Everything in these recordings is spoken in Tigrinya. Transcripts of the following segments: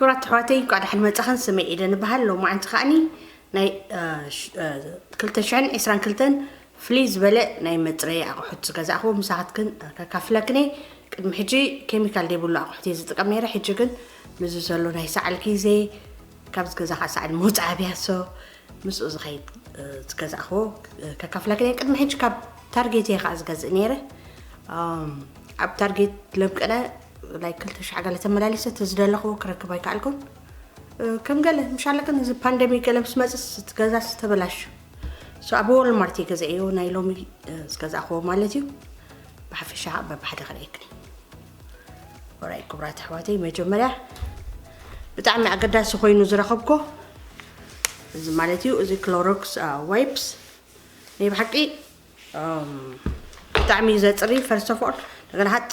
ክቡራት ኣሕዋተይ፣ እንኳዕ ደሓን መጻኽን። ስመይ ኤደን እበሃል። ሎማዓንቲ ከኣኒ ናይ፣ እ፣ ሽ-፣ እ፣ ክልተ ሽሕን ዕስራን ክልተን ፍልይ ዝበለ ናይ መጽረዪ ኣቑሑት ዝገዛእኹዎ ምሳኻትክን ከካፍለክን እየ። ቅድሚ ሕጂ ኬሚካል ዘይብሉ ኣቑሑት እየ ዝጥቀም ነይረ። ሕጂ ግን ምስዚ ዘሎ ናይ ሰዓል ግዜ፣ ካብ ዝገዛኻ ሰዓል ምውጻእ ኣብያሶ፣ ምስኡ ዝኸይድ፣ እ፣ ዝገዛእኽዎ፣ እ፣ ከካፍለክን እየ። ቅድሚ ሕጂ ካብ ታርጌት እየ ከኣ ዝገዝእ ነይረ። ኣም፣ ኣብ ታርጌት ለምቅነ፣ ላይክ፣ ክልተ ሽሕ ገለ ተመላሊሰ፣ እቲ ዝደለኽዎ ክረክብ ኣይከኣልኩን። እ፣ ከም ገለ፣ ምሻለክን፣ እዚ ፓንደሚክ ገለ ምስ መጽስ፣ እቲ ገዛስ ተበላሹ። ሶ፣ ኣብ ዎልማርት እየ ገዛእዮ፣ ናይ ሎሚ፣ እ፣ ዝገዛእኽዎ ማለት እዩ። ብሓፈሻ በብሓደ ክርእየክን። ኦራይ፣ ክቡራት ኣሕዋተይ፣ መጀመርያ ብጣዕሚ ኣገዳሲ ኮይኑ ዝረኸብኮ እዚ ማለት እዩ፣ እዚ ክሎሮክስ፣ አ፣ ዋይፕስ። ናይ ብሓቂ፣ ኣም፣ ብጣዕሚ እዩ ዘጽሪ፣ ፈርስት ኦፍ ኦል። እንደገና ሃጽ፣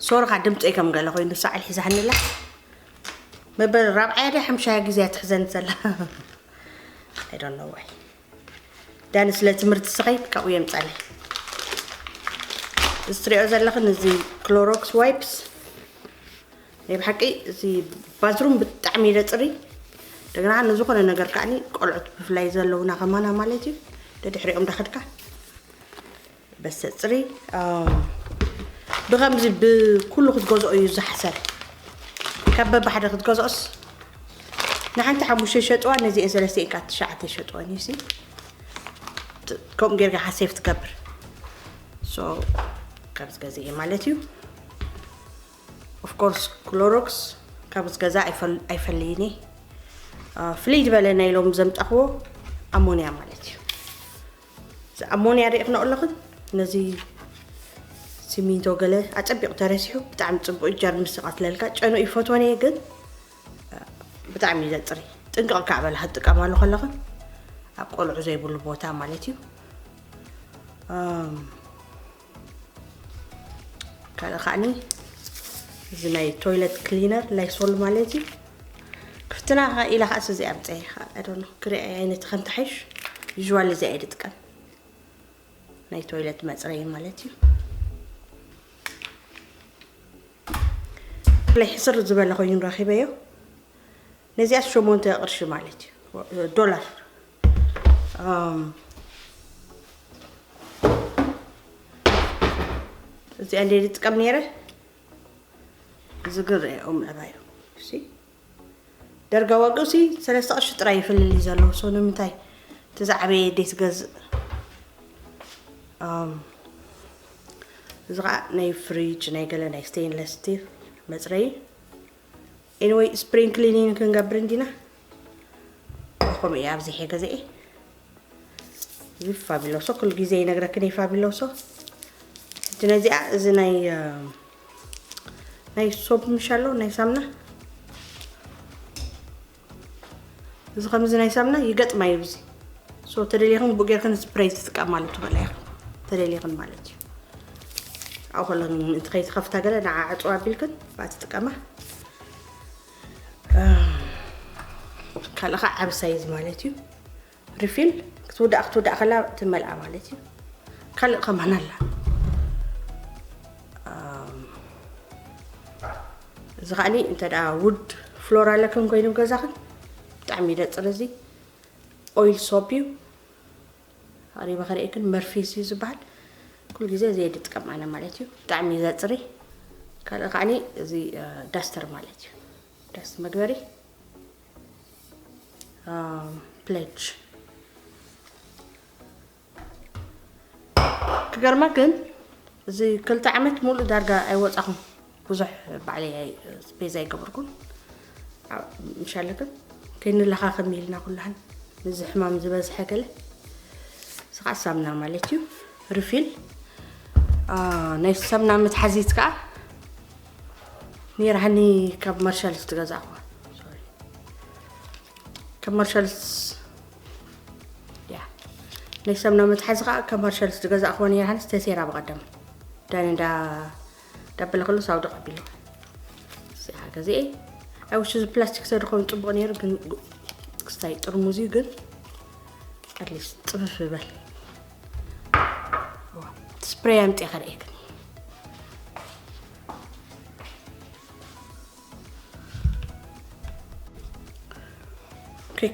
ሶሪ፣ ካ ድምፀይ ከም ገለ ኮይኑ፣ ሳዕል ሒዛህንላ። መበል ራብዓያ ድያ ሓምሻያ ግዜ እያ ትሕዘኒ ዘላ። I don't know why። ዳኒ ስለ ትምህርቲ ስኸይድ ካብኡ የምጻለይ። እዚ ትሪኦ ዘለኽን እዚ ክሎሮክስ ዋይፕስ ናይ ብሓቂ እዚ ባዝሩም ብጣዕሚ እዩ ዘጽሪ። እንደገና ንዝኾነ ነገር ከዓኒ ቆልዑት ብፍላይ ዘለውና ከማና ማለት እዩ። ደድሕሪኦም ዳኸድካ በሰ ጽሪ፣ ኣም፣ ብኸምዚ ብኩሉ ክትገዝኦ እዩ ዝሓሰር። ካብ በብሓደ ክትገዝኦስ ንሓንቲ ሓሙሽተ ይሸጥዋ፣ ነዚኤ ሰለስተ ኢልካ ትሽዓተ ይሸጥወን እዩ ሲ። ት-፣ ከምኡ ጌርካ ሓ ሴፍ ትገብር። ሶ፣ ካብ ዝገዝእ እየ ማለት እዩ። ኦፍ ኮርስ፣ ክሎሮክስ ካብ ዝገዛ ኣይፈል-፣ ኣይፈልይን እየ። አ፣ ፍልይ ዝበለ ናይ ሎም ዘምጣኽዎ ኣሞንያ ማለት እዩ። እዚ ኣሞንያ ርኢኽንኦ ኣለኽን? ነዚ ሲሚንቶ ገለ ኣጸቢቑ ተረሲሑ፣ ብጣዕሚ ጽቡቕ እዩ፣ ጀርምስ ይቐትለልካ። ጨንኡ ይፈትወን እየ ግን፣ አ፣ ብጣዕሚ እዩ ዘጽሪ። ጥንቅቕ ከኣ በላ ክትጥቀማሉ ከለኽን፣ ኣብ ቆልዑ ዘይብሉ ቦታ ማለት እዩ። ኣም፣ ካልእ ከዓኒ እዚ ናይ ቶይለት ክሊነር ላይሶል ማለት እዩ። ክፍትና ኢላ ከዓስ እዚ ኣምፀ ኢኻ፣ I don't know፣ ክሪኣ ዓይነት ከም ትሓይሽ። ዩዥዋል እዚ እየ ዝጥቀም፣ ናይ ቶይለት መፅረይ ማለት እዩ። ላይ ሕስር ዝበለ ኮይኑ ረኺበዮ። ነዚኣ ሸሞንተ ቅርሺ ማለት እዩ፣ ዶላር። ኣም፣ እዚኣ እንደ ዝጥቀም ነይረ። እዚ ግን ርአኦም ምዕባዩ። እሺ፣ ደርጋ ዋግኡ ሲ ሰለስተ ቅርሺ ጥራይ ይፍልል እዩ ዘለዎ። ሶ ንምንታይ እቲ ዝዓበየ ደይ ትገዝእ? ኣም፣ እዚ ኸዓ ናይ ፍሪጅ፣ ናይ ገለ ናይ ስቴንለስ ስቲል መፅረዪ። ኤኒወይ፣ ስፕሪንግ ክሊኒንግ ክንገብር እንዲና። ከምኡ እየ ኣብዚሐ ገዘኤ። እዚ ፋቢሎሶ፣ ኩሉ ግዜ ይነግረክን እየ ፋቢሎሶ። ሕጂ ነዚኣ፣ እዚ ናይ፣ እ፣ ናይ ሶፕ ምሽ ኣሎ፣ ናይ ሳምና። እዚ ከምዚ ናይ ሳምና ይገጥማ እዩ እዚ። ሶ ተደሊኽን ብኡ ጌርክን ስፕሬይ ትጥቀማሉ ትኽእላ ኢኽን። ተደሊኽን ማለት እዩ። ኣብኡ ከለኽን እንተ ከይትኸፍታ ገለ ንዓ ዕጽዋ ኣቢልክን ብኣ ትጥቀማ። እ፣ ካልእ ኸዓ ዓቢ ሳይዝ ማለት እዩ። ሪፊል ክትውዳእ፣ ክትውዳእ ከላ ትመልኣ ማለት እዩ። ካልእ ከማን ኣላ። ኣም፣ እዚ ኸዓኒ እንተ ደኣ ውድ ፍሎር ኣለክን ኮይኑ ገዛኽን ብጣዕሚ ይደጽር። እዚ ኦይል ሶፕ እዩ። ኣቕሪበ ከርእየክን መርፊስ እዩ ዝበሃል። ኩሉ ግዜ እዚ እየ ዝጥቀም ኣነ ማለት እዩ። ብጣዕሚ እዩ ዘጽሪ። ካልእ ከዓኒ እዚ፣ እ፣ ዳስተር ማለት እዩ። ዳስት መግበሪ። ኣም፣ ፕሌጅ። ክገርመክን እዚ ክልተ ዓመት ሙሉእ ዳርጋ ኣይወጻኹን። ብዙሕ ባዕለይ ኣይ-፣ ስፔዝ ኣይገበርኩን። ኣብ-፣ ምሻለክን ከይንለኻኸም ኢልና ኩላህን ነዚ ሕማም ዝበዝሐ ገለ። እዚ ኸዓ ሳምና ማለት እዩ። ሪፊል፣ አ፣ ናይ ሳምና መትሓዚት ከኣ ነይራሃኒ ካብ ማርሻልስ ዝገዛእኹዋ። ሶሪ። ካብ ማርሻልስ፣ ያ። ናይ ሳምና መትሓዚ ከኣ ካብ ማርሻልስ ዝገዛእኹዋ ነይራሃኒ፣ ተሴራ ብቐደም። ዳኒ እንዳ፣ እንዳበለ ከሎ ሳውዲ ቀቢሉ። እዚኣ ገዚኤ። I wish እዚ ፕላስቲክ ተድኾን ጽቡቕ ነይሩ፣ ግን ክስታይ ጥርሙዝ እዩ፣ ግን at least ጽፍፍ ይበል። ስፕሬይ ኣምጺኤ ከርእየክን።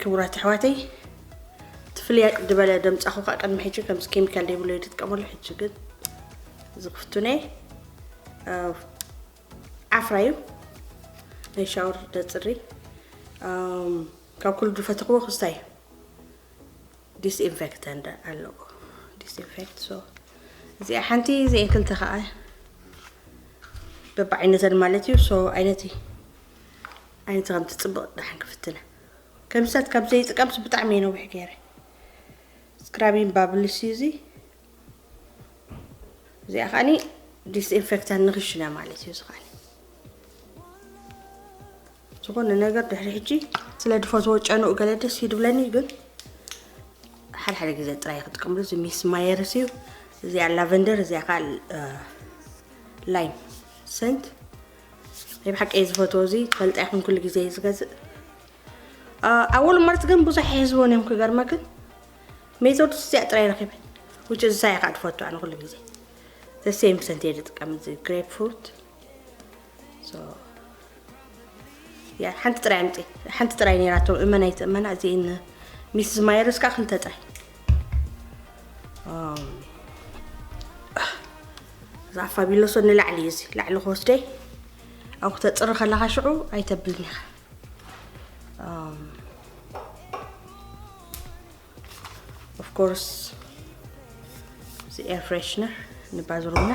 ክቡራት ኣሕዋተይ፣ ትፍልያ ዝበለ ደምጻኹ ከዓ ቅድሚ ሕጂ ከምዚ ኬሚካል ዘይብሉ እየ ዝጥቀመሉ። ሕጂ ግን ዝኽፍቱነ ዓፍራ እዩ፣ ናይ ሻወር ደፅሪ። ካብ ኩሉ ዝፈተኽዎ ክስታይ ዲስኢንፌክተንት ኣለዎ። ዲስኢንፌክት። ሶ እዚኣ ሓንቲ፣ እዚኤን ክልተ ከዓ በብዓይነተን ማለት እዩ። ሶ ዓይነቲ ዓይነቲ ከም ትፅብቕ ደሓን ክፍትነ። ከምሳት ካብ ዘይጥቀምስ ብጣዕሚ እየ ነዊሕ ገይረ። ስክራቢን ባብልስ እዩ እዚ። እዚኣ ከዓኒ ዲስኢንፌክታንት ንክሽነ ማለት እዩ። እዚ ከዓኒ ዝኾነ ነገር ድሕሪ ሕጂ ስለ ድፈትዎ ጨንኡ ገለ ደስ ይድብለኒ፣ ግን ሓደ ሓደ ግዜ ጥራይ ክጥቀምሉ። እዚ ሚስ ማየርስ እዩ። እዚኣ ላቨንደር፣ እዚኣ ከዓ ላይም ሰንት። ናይ ብሓቂ እየ ዝፈትዎ። እዚ ፈልጣ ይኹን ኩሉ ግዜ እዩ ዝገዝእ። ኣብ ወልማርት ግን ብዙሕ ይሕዝቦን እዮም ክገርመክን። ሜቶድ እዚኣ ጥራይ ረኺበ። ውጭ ዝሳይ ከዓ ትፈቱ ኣነ ኩሉ ግዜ ተሴም ሰንት እየ ዝጥቀም። እዚ ግሬፕ ፍሩት። ሶ ያ ሓንቲ ጥራይ ኣምፂ፣ ሓንቲ ጥራይ ነይራቶ። እመና ኣይትእመና፣ እዚን ሚስስ ማየርስ ከዓ ክልተ ጥራይ። እዛ ፋቢሎሶ ንላዕሊ እዩ፣ እዚ ላዕሊ ክወስደይ። ኣብ ክተፅሪ ከለካ ሽዑ ኣይተብልን ኢኻ። ኦፍ ኮርስ እዚ ኤር ፍሬሽነር ንባዝሩምና።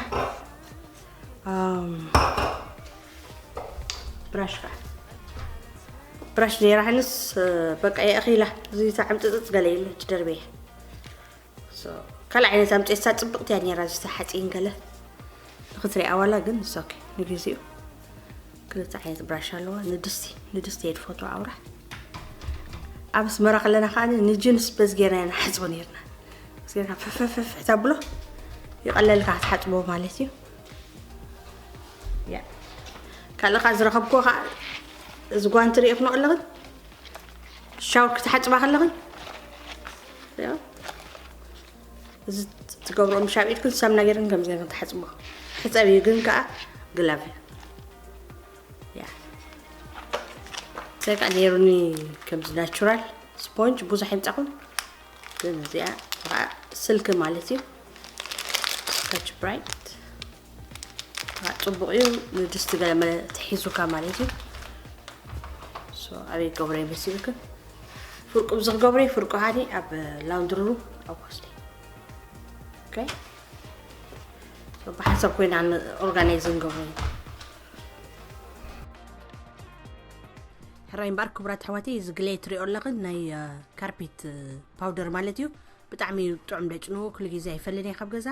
ብራሽ ከዓ ብራሽ ነይራ ሕንስ በቃ የእኺላ። እዚ ተዓምጥጥጥ ገለ የለ፣ ሕጂ ደርበየ። ካልእ ዓይነት ኣምፅኤሳ ፅብቕቲ እያ ነይራ። እዚ ተሓፂን ገለ ንክትሪኣ ዋላ ግን ሶኪ ንግዚኡ ክልተ ዓይነት ብራሽ ኣለዋ። ንድስቲ ንድስቲ እየ ዝፈትዋ ኣውራ። ኣብ ኣስመራ ከለና ከዓ ንጅንስ በዚ ጌርና ኢና ንሓፅቦ ነይርና። በዚ ጌርካ ፍፍፍፍ ተብሎ ይቐለልካ ክትሓፅቦ ማለት እዩ። ያ ካልእ ከዓ ዝረኸብኩዎ ከዓ እዚ ጓንቲ ሪኢኽኖ ኣለኽን ሻወር ክትሓፅባ ከለኽን እዚ ትገብሮ ምሻብ ኢድክን ሳምና ገይርን ከምዚ ገይርን ትሓፅቦ። ሕፀብ እዩ ግን ከዓ ግላቭ እዩ። ያ ሰቃ ነይሩኒ ከምዚ ናቹራል ስፖንጅ ብዙሕ ኣይምፃኹን፣ ግን እዚኣ ከዓ ስልክ ማለት እዩ። ስካች ብራይት ከዓ ፅቡቕ እዩ። ንድስቲ ገለ መለ ተሒዙካ ማለት እዩ። ሶ ኣበይ ገብረ ይመስልክን? ፍርቁ ብዚ ክገብረ ፍርቁ ሃኒ ኣብ ላውንድሪ ሩም ኣብ ወስደ። ኦኬ። ሶ ብሓንሳብ ኮይና ኦርጋናይዝ ንገብሮ። ሕራይ እምበኣር ክቡራት ኣሕዋተይ፣ እዚ ግሌ ትሪኦ ኣለኽን ናይ ካርፔት ፓውደር ማለት እዩ። ብጣዕሚ እዩ ጥዑም ደጭንዎ፣ ኩሉ ግዜ ኣይፈልን እየ ካብ ገዛ።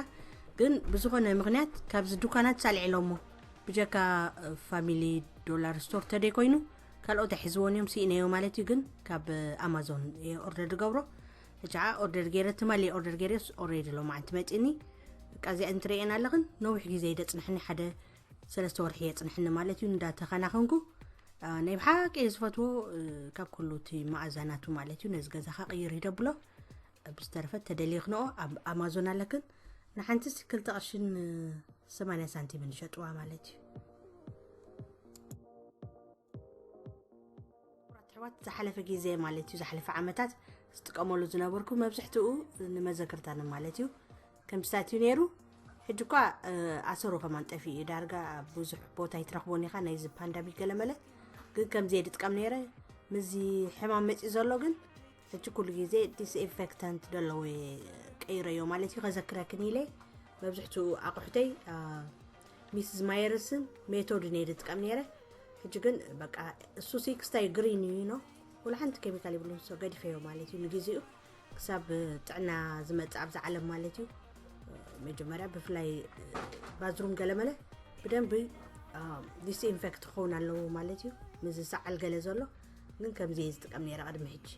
ግን ብዝኾነ ምኽንያት ካብዚ ዱካናት ሳልዒሎሞ ብጀካ ፋሚሊ ዶላር ስቶር ተደይ ኮይኑ ካልኦት ኣሒዝዎን እዮም፣ ስኢነዮ ማለት እዩ። ግን ካብ ኣማዞን እየ ኦርደር ዝገብሮ። እጃዓ ኦርደር ገይረ ትማሊ ኦርደር ገይረስ ኦሬዲ ሎማዓንቲ መፂኒ። በቃ እዚኣ እንትርእየን ኣለኽን ነዊሕ ግዜ ይደፅንሕኒ፣ ሓደ ሰለስተ ወርሒ የፅንሕኒ ማለት እዩ። እንዳተኸናኸንኩ ናይ ብሓቂ እየ ዝፈትዎ። ካብ ኩሉ እቲ መኣዛናቱ ማለት እዩ። ነዚ ገዛኻ ቅይር ይደብሎ። ብዝተረፈ ተደልየ ክንኦ ኣብ ኣማዞን ኣለክን። ንሓንቲስ ክልተ ቅርሽን ሰማንያ ሳንቲምን ይሸጥዋ ማለት እዩ። ኣሕዋት ዝሓለፈ ግዜ ማለት እዩ፣ ዝሓለፈ ዓመታት ዝጥቀመሉ ዝነበርኩ መብዝሕትኡ ንመዘክርታን ማለት እዩ። ከም ስታት እዩ ነይሩ። ሕጂ እኳ ኣሰሩ ከማን ጠፊኡ እዩ። ዳርጋ ብዙሕ ቦታ ይትረኽቦን ኢኻ ናይዚ ፓንዳሚክ ገለመለ። ግን ከምዚ እየ ዝጥቀም ነይረ። ምስዚ ሕማም መፂኡ ዘሎ ግን ሕጂ ኩሉ ግዜ ዲስኢንፌክታንት ዘለዎ ቀይረዮ ማለት እዩ። ከዘክረክን ኢለ መብዝሕትኡ ኣቑሑተይ ሚስስ ማየርስን ሜቶድ ነይ ዝጥቀም ነይረ። ሕጂ ግን በቃ እሱ ሲ ክስታይ ግሪን እዩ ኖ፣ ወላ ሓንቲ ኬሚካል ይብሉን። ሶ ገዲፈዮ ማለት እዩ ንግዚኡ፣ ክሳብ ጥዕና ዝመጽእ ኣብዚ ዓለም ማለት እዩ። መጀመርያ ብፍላይ ባዝሩም ገለመለ ብደንቢ ዲስኢንፌክት ክኸውን ኣለዎ ማለት እዩ። ምስ ዝሰዓል ገለ ዘሎ ግን ከምዚ እየ ዝጥቀም ነይረ ቅድሚ ሕጂ።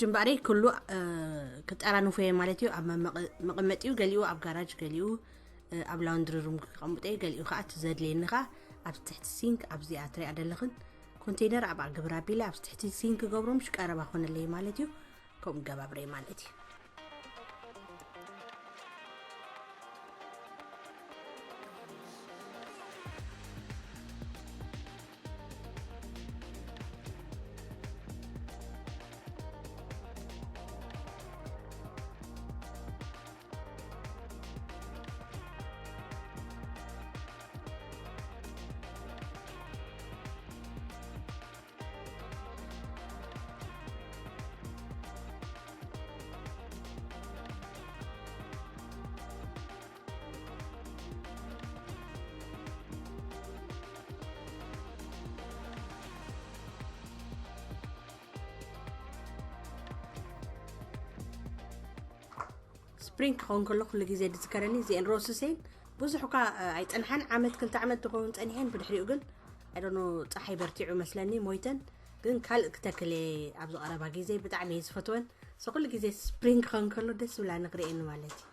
ጅምባረይ ኩሉ ክጠራንፎ እየ ማለት እዩ። ኣብ መቐመጢኡ ገሊኡ ኣብ ጋራጅ፣ ገሊኡ ኣብ ላውንድሪ ሩም ክቐምጦ እየ። ገሊኡ ከዓ እቲ ዘድልየኒ ከዓ ኣብ ትሕቲ ሲንክ ኣብዚኣ ትሪኣ ዘለኽን ኮንቴነር ኣብኣ ግብር ኣቢለ ኣብ ትሕቲ ሲንክ ክገብሮ ምሽ ቀረባ ኮነለይ ማለት እዩ። ከምኡ ገባብረ ማለት እዩ። ስፕሪንግ ክኸውን ከሎ ኩሉ ግዜ ዝዝከረኒ እዚአን ሮስሴን ብዙሕ እኳ ኣይፀንሓን፣ ዓመት ክልተ ዓመት ዝኸውን ፀኒሐን። ብድሕሪኡ ግን ኣይዶኖ ፀሓይ በርቲዑ መስለኒ ሞይተን። ግን ካልእ ክተክል እየ ኣብዚ ቀረባ ግዜ፣ ብጣዕሚ እየ ዝፈትወን። ሰ ኩሉ ግዜ ስፕሪንግ ክኸውን ከሎ ደስ ዝብላ ንክርእየኒ ማለት እዩ።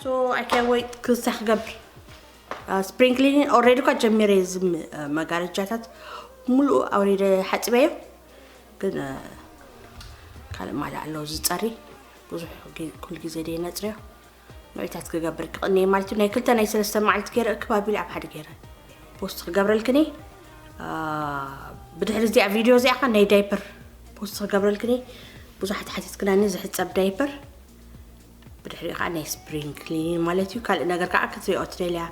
So I can't wait ክልተ ክገብር። ስፕሪንክሊን ኦልሬዲ እኳ ጀሚረ፣ እዚ መጋረጃታት ሙሉኡ ኣውሪደ ሓፂበዮ። ግን ካልእ ማለ ኣለዎ ዝፀሪ፣ ብዙሕ ኩሉ ግዜ ደይ ነፅርዮ። ንዕታት ክገብር ክቕንየ ማለት እዩ። ናይ ክልተ ናይ ሰለስተ መዓልቲ ገይረ እክብ ኣቢለ ኣብ ሓደ ገይረ ፖስት ክገብረልክኒ። ብድሕሪ እዚኣ ቪድዮ እዚኣ ከ ናይ ዳይፐር ፖስት ክገብረልክኒ። ብዙሓት ሓቲትክናኒ ዝሕፀብ ዳይፐር። ብድሕሪኡ ከዓ ናይ ስፕሪንግ ክሊኒን ማለት እዩ። ካልእ ነገር ከዓ ክትሪኦ ትደልያ፣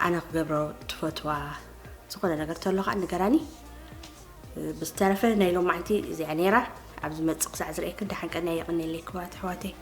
ኣነ ክገብሮ ትፈትዋ ዝኾነ ነገር ተሎ ከዓ ንገራኒ። ብዝተረፈ ናይ ሎማዓንቲ እዚኣ ነይራ። ኣብ ዝመፅእ ክሳዕ ዝርእየክን ደሓን ቀንያ። የቐንየለይ ክቡራት ኣሕዋተይ።